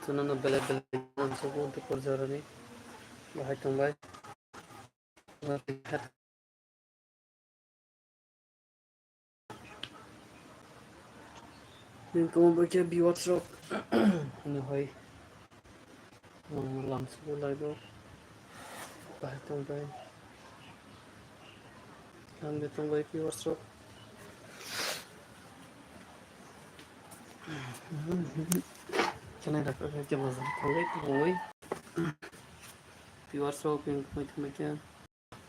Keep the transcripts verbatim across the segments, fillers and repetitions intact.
Jotono no belai belai lamsugo dupor jorani. Bahai tongbai. Nini tongma bai khe viewers rok. Ani hoi. Nang lamsugo live o. Bahai tongbai. Ang de tongbai viewers rok. Khenai rok khe kebo jang tongwi tongwi. Viewers rok bini tongwi tongwi khe.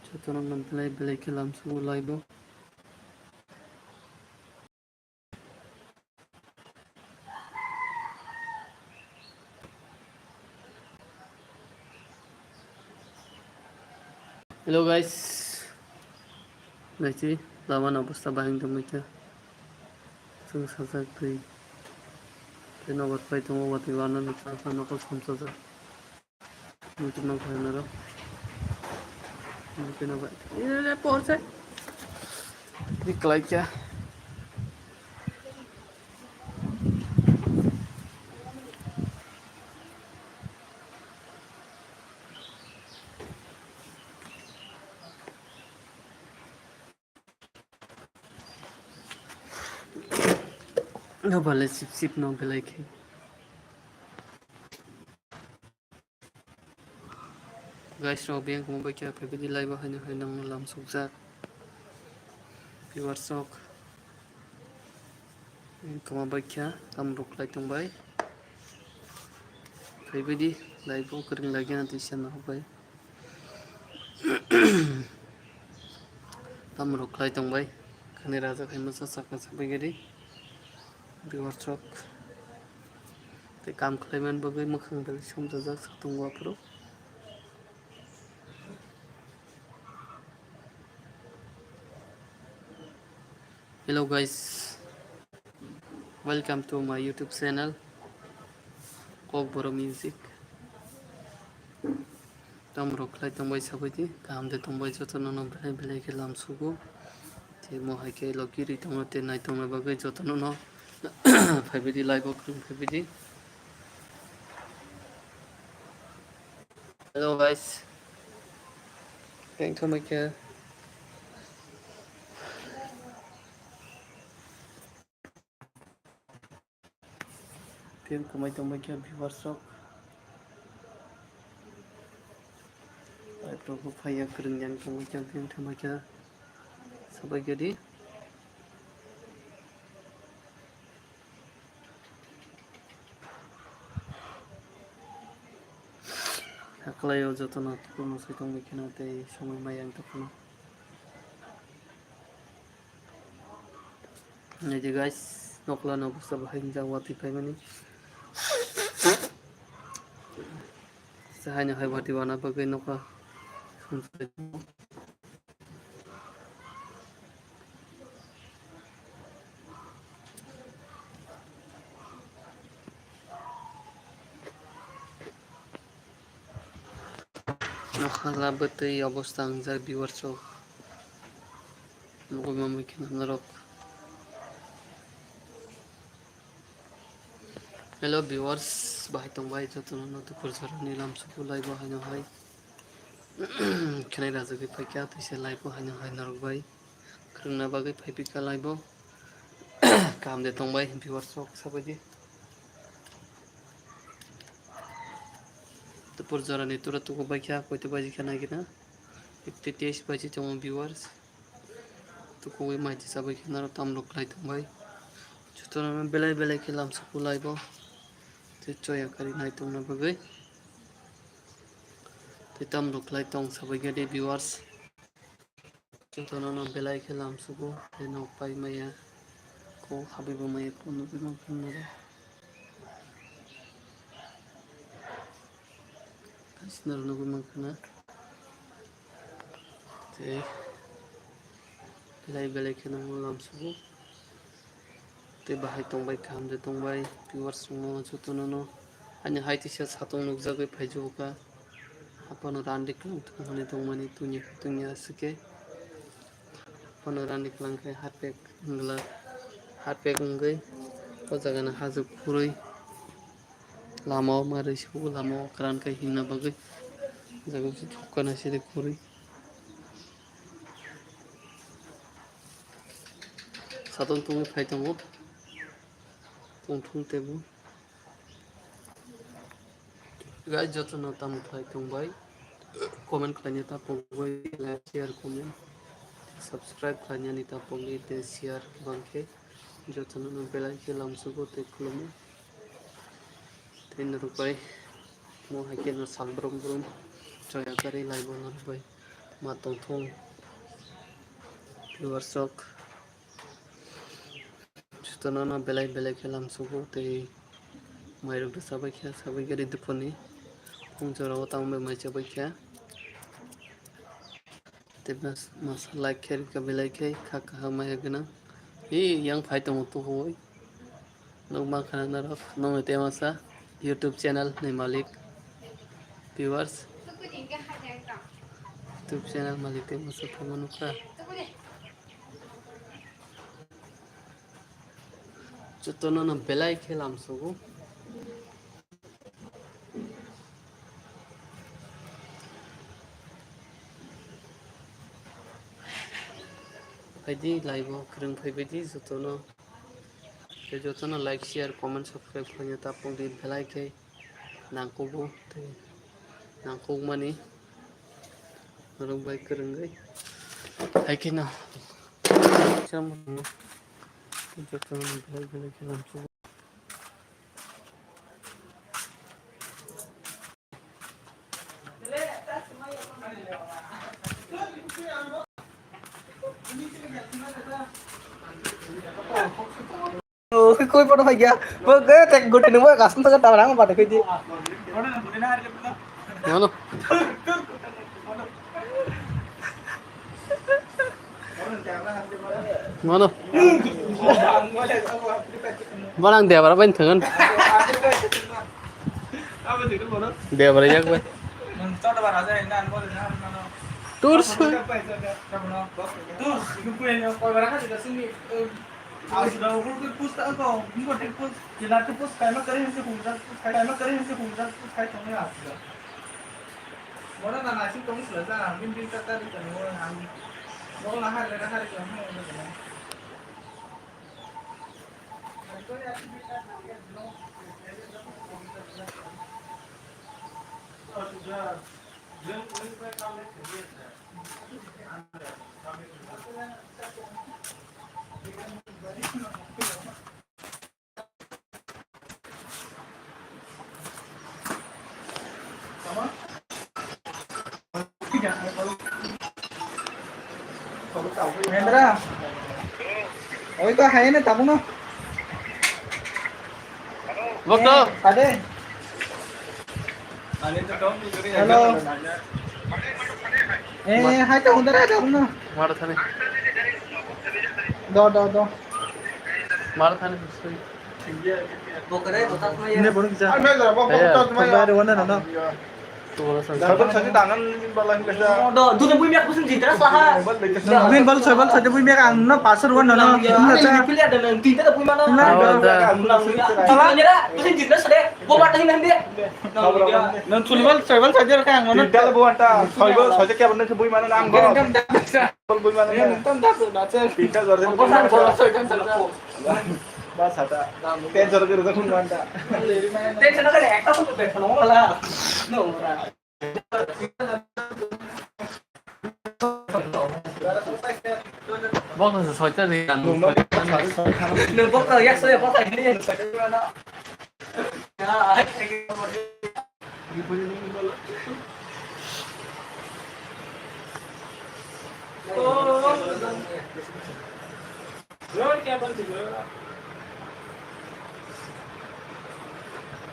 Jotono no belai belai khe lamsugo live o. Hello guys, naisi lama ni obostha bahai wngtongmani khe. Chwng sajak twi. Tei nobar pai tongo, watwi wanani chwng nokol somsajak. Nukjaknai khe norok. Nukjaknai khe. Ere, porse. Ni kwlai khe. No bale sip sip no belai khe. Guys, rok biyang koma bai khe phai bidi live o haino hai nangno lam sukjak. Viewers rok biyang koma bai khe tam rok lai tong bai. Phai bidi live o kwrwng lagi na tisa no bai. Tam rok lai tong bai. Khani raja khai masa saka sabai gari. Viewers rok. Tei kam khlaiman bagwi mwkhang belai somjajak satung o aphuru. Hello guys, welcome to my YouTube channel Kokborok Music. Tam rok khlai tong bai sabai di, kaham de tong bai joto no no belai belai khe lam sugo. Tei mo hai khe logi ri tongo tei nai tongna bagwi joto no no phai bidi live o kwrwng phai bidi. Hello guys. Thank you, Michael. Team kamai tongbai khe viewers rok. Live rok bo phaiya kwrwng yang tongbai khe team thambai khe sabai khe di. Haklai o jotono tuku mwsai tongbai kheno tei somoi maya wng tongphano. Naidi guys, nokla no busa bahai wngjak watwi phaimani. Sa haino hai watwi wana bagwi nokla. Nokha labwtwi obostha wngjak viewers rok. Nugwi manwi kheno norok. Hello viewers, bahai tongbai jotono no tukur jorani lam suku lai bo haino hai. Khenai rajagwi phaikha tei se lai bo haino hai norok bai. Kwrwngna bagwi phaiphikha live o. Kaham de tongbai, viewers rok sabaidi. Tupur jorani tura tuku baikha, koito baji kha nai gina. Ekte teis baji tongo viewers. Tukuwi maiti sabai khe naro tam rok khlai tongbai. Jotono belai belai khe lam suku live o. Tei choya kari nai tongna bagwi. Tei tam rok khlai tong sabai khe de viewers. Jotono no belai khe lam sugo, tei nok pai maya, kok habwi bo maya, kok nugwi mankha noro. Kaisa noro nugwi mankha na. Tei belai belai khe no lam sugo. Tei bahai tongbai, kaham de tongbai, viewers rokno jotono no. Ani hai tisa satung nukjagwi phaijugo ka. Haphano randi kwlang thung hwnwi tongmani tunya tunya aswk khe. Haphano randi kwlang khe harpek wngla, harpek wngwi o jaga no hajuk khurui. Lama o ma rwi sugo, lama o kwran khe himna bagwi. Jaga se thok kana siri khurui. Satung tungwi phai tongo. Tongthung tebo. Guys, jotono tamo khlai tongbai. Comment khlaina ta pogwi, like, share, comment, subscribe khlainani ta pogwi tei share bangkhe jotono no belai khe lamsugo tei khulumo. Tei norok bai mo hai kheno sal brum brum choya gari laibo norok bai ma tongthung viewers rok. Jotono no belai belai khe lamsugo tei mairok rwchabwi kha, sabwi gari dopani phung jorao tamo bai mai chabai kha. Tei mas-, masa like khe rwkha belai khe kha kaham maya gwnang. Ee, yang phai tongo tukhugwi. Nukmankha norok, nokni tei masa YouTube channel ni malik. Viewers. YouTube channel malik tei masa phai manukha. Jotono no belai khe lamsugo. Phaidi laibo kwrwng phaibaidi jotono. Tei jotono like, share, comment, subscribe khlaina ta pogdi belai khe. Nangkukgo tei nangkukmani norok bai kwrwngwi hai kheno jotono belai belai khe lamsugo. Koi photo phai gya. Bo ge tek gote nungbo kasum ta ta rang ba de koi di. Mano. Mano. Barang dia bara bai thangan. Dia bara yak bai. Tur se. Aswrang ukulke post ta ko, ukulke post, jela ke post, kaima kare hemse khungjak, kaima kare hemse khungjak, kai tongnai aswrang. Mona na nasing tong sila ja, bin bin ta ta di kan mo ang. Mo na har le na har ke mo na. Mendra. Oi, ko hai na tabuno. Bokto. Eh, ade. Hello. Eh, hai ta hundar hai ta hundar. Mara thani. Do, do, do. Mara thani. Ne, bono kisa. Bayar wana na, na. Sabal saja tangan bala ni kasa. Do, dune bui miak pusin jitra saha. Min bal sabal saja bui miak ang na pasar wana na. Ani pilih ada na, tinta da bui mana. Na, do. Tinta nyera, pusin jitra sade. Bo mata hin hande. Nan sulbal sabal saja ka ang na. Tinta bo anta, sabal saja kya bana bui mana ang bo. Sabal bui mana. Tinta jor de. Ba sata. Tension kare da kun manta. Tension kare ekta pun tension wala. No, wala. Boksa soita de kan. No, boksa yak soya boksa ini. Ya, ai.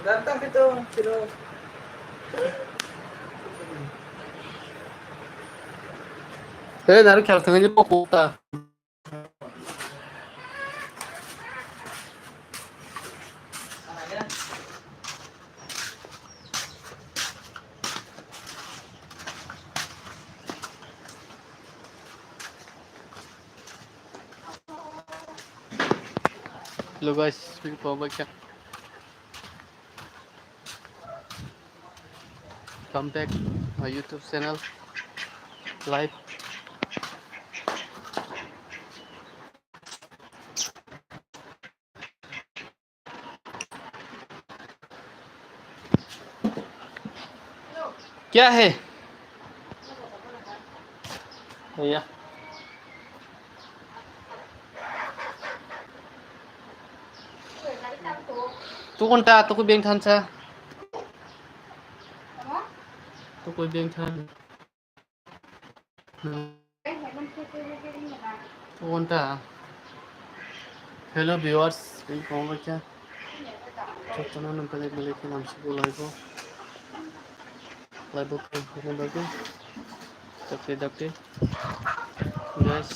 Datang kita, kita. Eh, dari kira tengah ni pokok ta. Hello guys, welcome back. Welcome back my YouTube channel live. क्या है भैया? Tu konta, tu ku beng thansa. Tu ku beng than. Wanta. Hello viewers, welcome back. Jotono nang belai belai khe namsukgo live o. Live o khe hwnwi bagwi. Dakti dakti. Guys.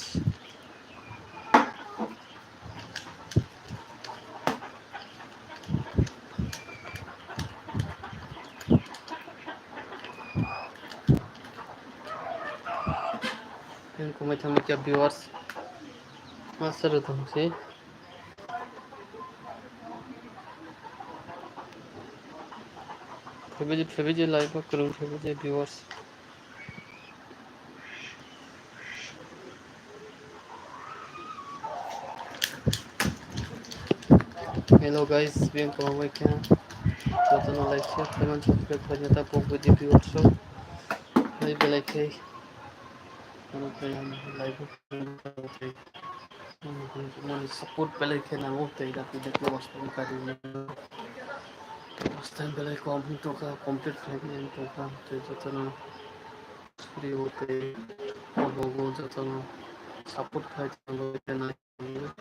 Yang kumai thangma kya viewers. Master thang si. Phaibiji, phaibiji live o kwrwng phaibiji viewers. Hello guys, biyang kwbangma khe jotono like, share, comment, subscribe khaina ta pok bidi viewers rok. Hai belai khe ano khe ang live o mani support belai khe nango tei da pide khe wastang kari wastang belai kom tongkha, complete khlai tongkha tei jotono. Suri o tei obo bo jotono support khai tongwi tei nai tongwi.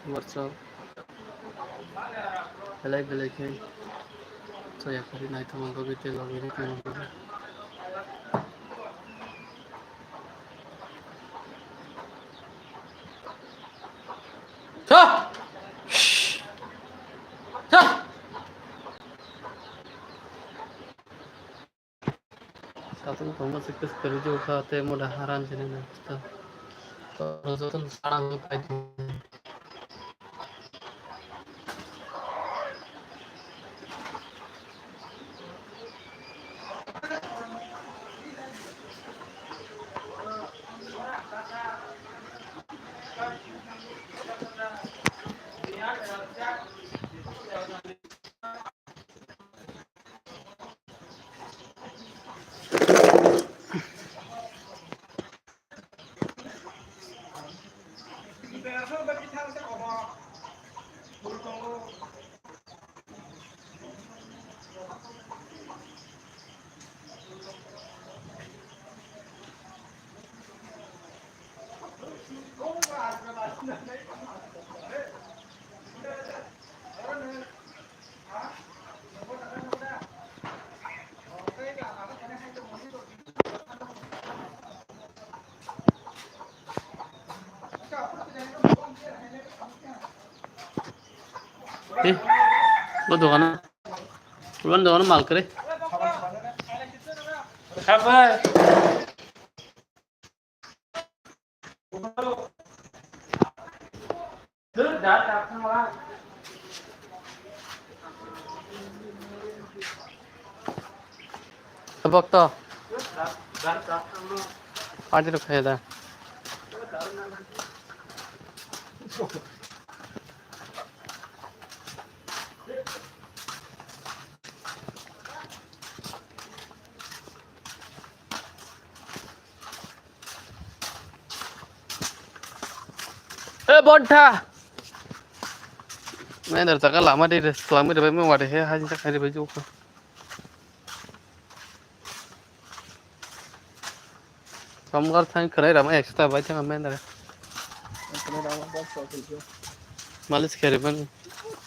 WhatsApp belai belai khe chaya kari nai tongma bagwi tei logi ri tongma bagwi. Tha! Tha! Satung tongma se kwskwrwi jokha tei moda haran sini na. Jotono sana wngwi phai tong. Eh, lo dogano, lo dogano mal kare. Sabai. Bokto. Adi rok khaida. E bontha. Main dar chaka lama de, lama de bai mo wade he hajin chaka de bai joko. Samgar thang kharai rama extra bai thang main dar. Malis khairi ban.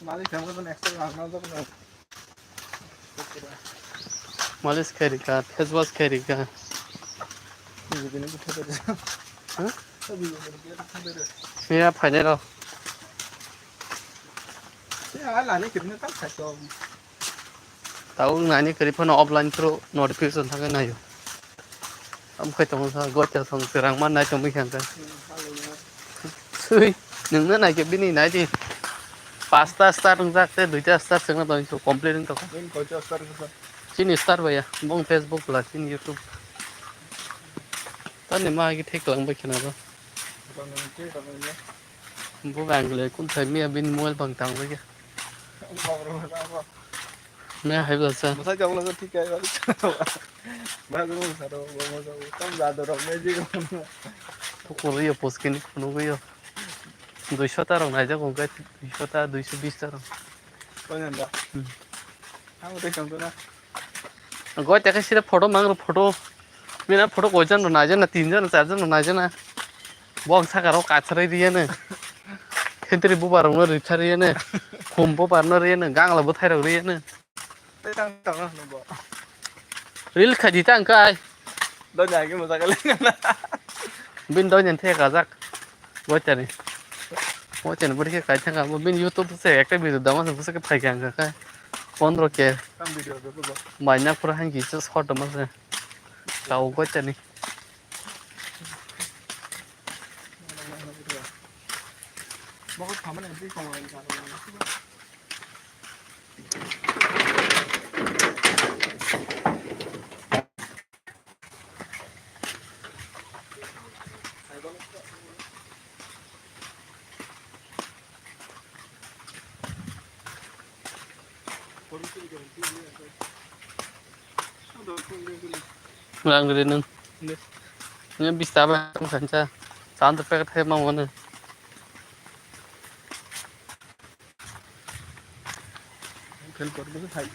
Malis khairi ban extra rama ban. Malis khairika, face wash khairika. Bibini bwtha bwtha. Ha? Bibini bwtha bwtha. Miya phainai rw. Ya, lani kirni tam khaito. Tau nani kiri phano offline through notification thangwi naio. Am khai tongo sa, gocha song serang man nai tongwi khangkha. Sui, nungno naikhe bini naidi. Pasta star wngjak tei duita star sengna tongwi complete wng tongkha. Nini koita star wngkha? Chini star baya, bong Facebook la, chini YouTube. Tani ma agi thik lang bai khna ba. Bo bang le kun thai mi abin mobile bang tang bai. Me hai ba sa. Masa jong lo thik kai ba. Ba guru sa ro, ba mo sa. Tam ja do ro me ji. Ko ko yo post kini kuno yo. Duiso ta rok nai jago, duiso ta, duiso bis ta rok. Ko nyan da. Hmm. Ang de kang na. Goi ta khe sira photo mang rok photo. Mina photo koi jan rok nai jana, tin jan, char jan rok nai jana. Bo ang saka rok kachrai riya ne. Khentri bubar rok no rikha riya ne. Khum bubar no riya ne, gangla bwthai rok riya ne. Tei tang tang no bo. Reel khai di tang kai. Doi na ki mo sa kali. Bin doi nyen the kajak. Bo chani. Bo chani buri khe kai thang ka. Bo bin YouTube se ekta video dama se busa khe phai khe ang ka. Pondro K. Kam video do bo. Mai na pura hang ki se short dama se. Ka o bo chani. Bo ko thamani bi kong ai ka. Rang ri nung. Ini bis taba tong sancha. Chan tu packet hai mang wana. Khel kor bo hai.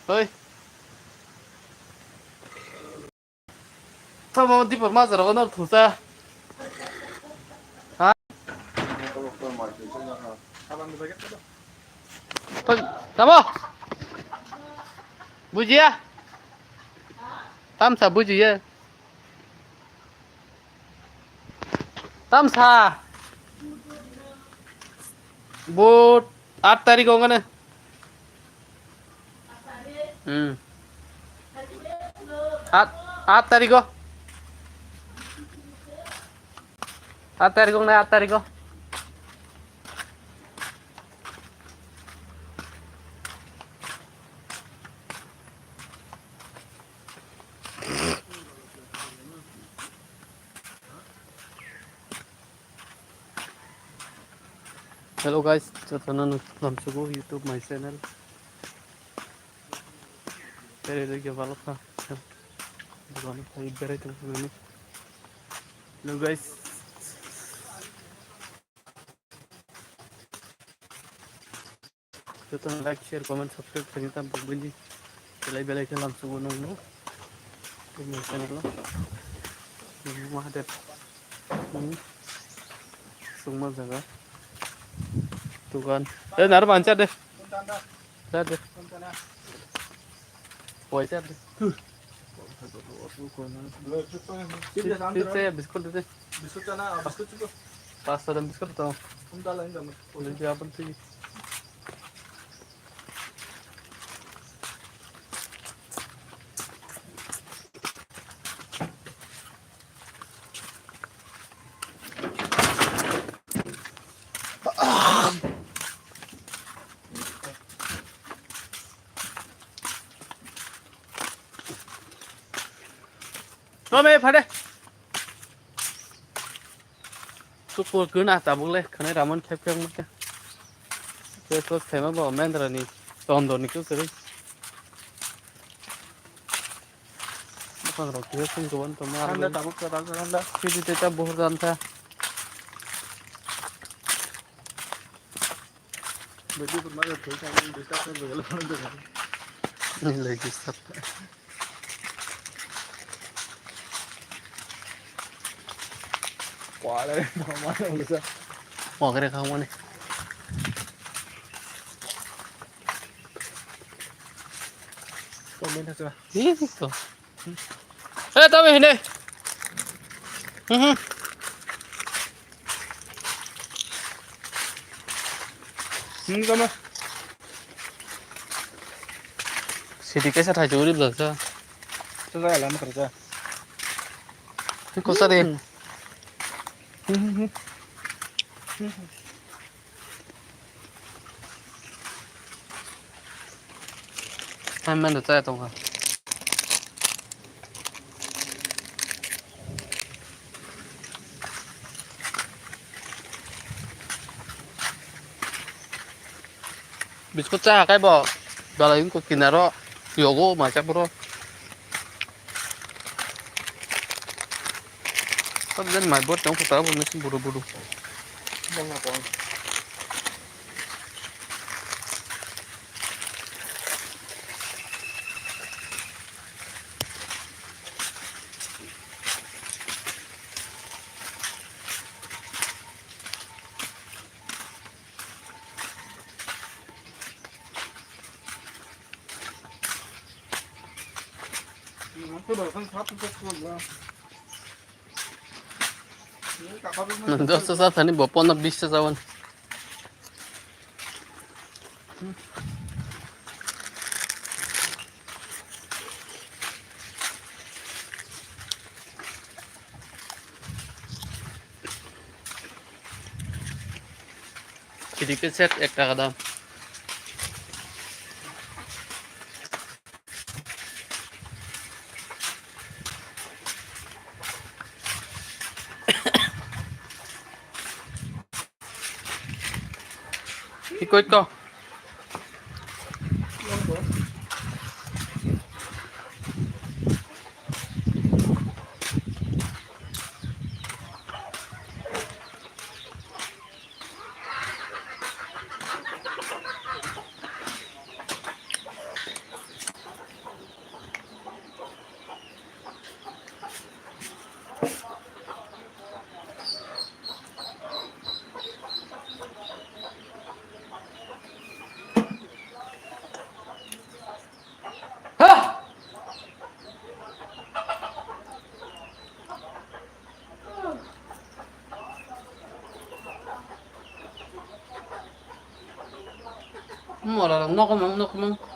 Hoi. Tamo dipor majar ono thusa. Ha? Tamo. Bujiya. Tamsa bujiya. Tamsa. Bo aat tarikh ongane. Hmm. Aat, aat tarikh o. Aat tarikh ongane, aat tarikh o. Hello guys, jotono no lamsugo YouTube my channel. Tere de ge balok kha. Dukan khai berai tong phuru ni. Hello guys. Jotono like, share, comment, subscribe khaina tam bugwini. Belai belai khe lamsugo nongno. Ini channel o. Ini Mahadev. Hmm. Sungma jaga. Dukan. Eh, nar mancha de. Cha de. Poi cha de. Chips, chips ya, biscuit de. Biscuit chana, biscuit chiko. Pasta dan biscuit to. Hum dala inda mo. Boleh dia apa sih? Tome phade. Sukur guna tabuk le khane ramon khep khep mate. Ke so sema bo mendra ni tondo ni ku kri. Bukan rok kiri sing kawan to mar. Anda tabuk ka tabuk anda. Sidi teta bohor dan tha. Bagi pun mara thoi sa ni disturb kar bagi lo. Ni lagi disturb. Kwale mama lo sa. Wa kare kha mane. Komen tha sa. Ni to. Eh, tamo hine. Mhm. Hmm, tamo. Sidi kaisa thai churi bwsa. Sa sa la makar sa. Ko sa de. Hai man da chaya tongkha. Biskut cha kai bo. Balai ko kinaro yogo ma cha bro. Sabjen mai bot tong kota bo mesin buru buru. Dos ta sa thani bo pono bis ta sa wan. Kiri ke set ek taka dam. Iko, iko. Mora rok nokomong nokomong.